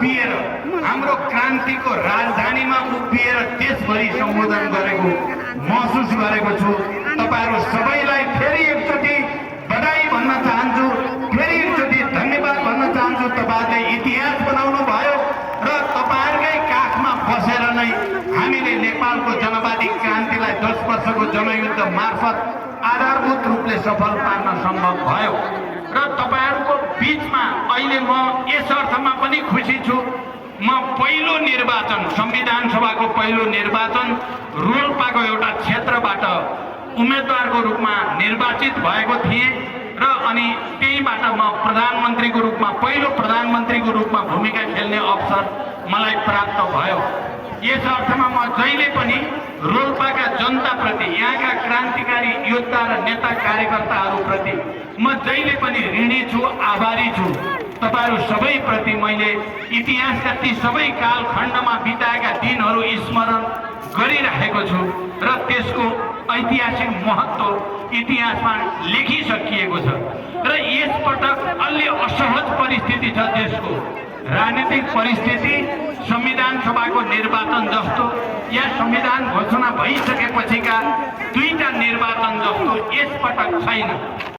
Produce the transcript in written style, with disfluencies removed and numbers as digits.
उभिएर हाम्रो क्रान्तिको राजधानीमा उभिएर देशभरि सम्बोधन गरेको महसुस गरेको छु। तपाईहरु सबैलाई फेरि एकचोटि बधाई भन्न चाहन्छु, फेरि एकचोटि धन्यवाद भन्न चाहन्छु। तपाईहरुले इतिहास बनाउनु भयो र तपाईहरुकै काखमा बसेर नै हामीले नेपालको जनवादी क्रान्तिलाई 10 वर्षको जनयुद्ध मार्फत आधारभूत रूपले सफल पार्न सम्भव भयो। र तपाईहरुको बीचमा अहिले म यस अर्थमा पनि खुसी छु, म पहिलो निर्वाचन संविधान सभाको पहिलो निर्वाचन रोल्पाको एउटा क्षेत्रबाट उम्मेदवारको रूपमा निर्वाचित भएको थिएँ र अनि त्यहीबाट म प्रधानमन्त्रीको रूपमा पहिलो प्रधानमन्त्रीको रूपमा भूमिका खेल्ने अवसर मलाई प्राप्त भयो। यस अर्थमा म जहिले पनि रोल्पाका जनताप्रति, यहाँका क्रान्तिकारी योद्धा र नेता कार्यकर्ताहरूप्रति म जहिले पनि ऋणी छु, आभारी छु। तपाईहरु सबैप्रति मैले इतिहासका ती सबै कालखण्डमा बिताएका दिनहरू स्मरण गरिरहेको छु र त्यसको ऐतिहासिक महत्त्व इतिहासमा लेखिसकिएको छ। र यसपटक अलि असहज परिस्थिति छ देशको राजनीतिक परिस्थिति, संविधान सभाको निर्वाचन जस्तो या संविधान घोषणा भइसकेपछिका दुईटा निर्वाचन जस्तो यसपटक छैन।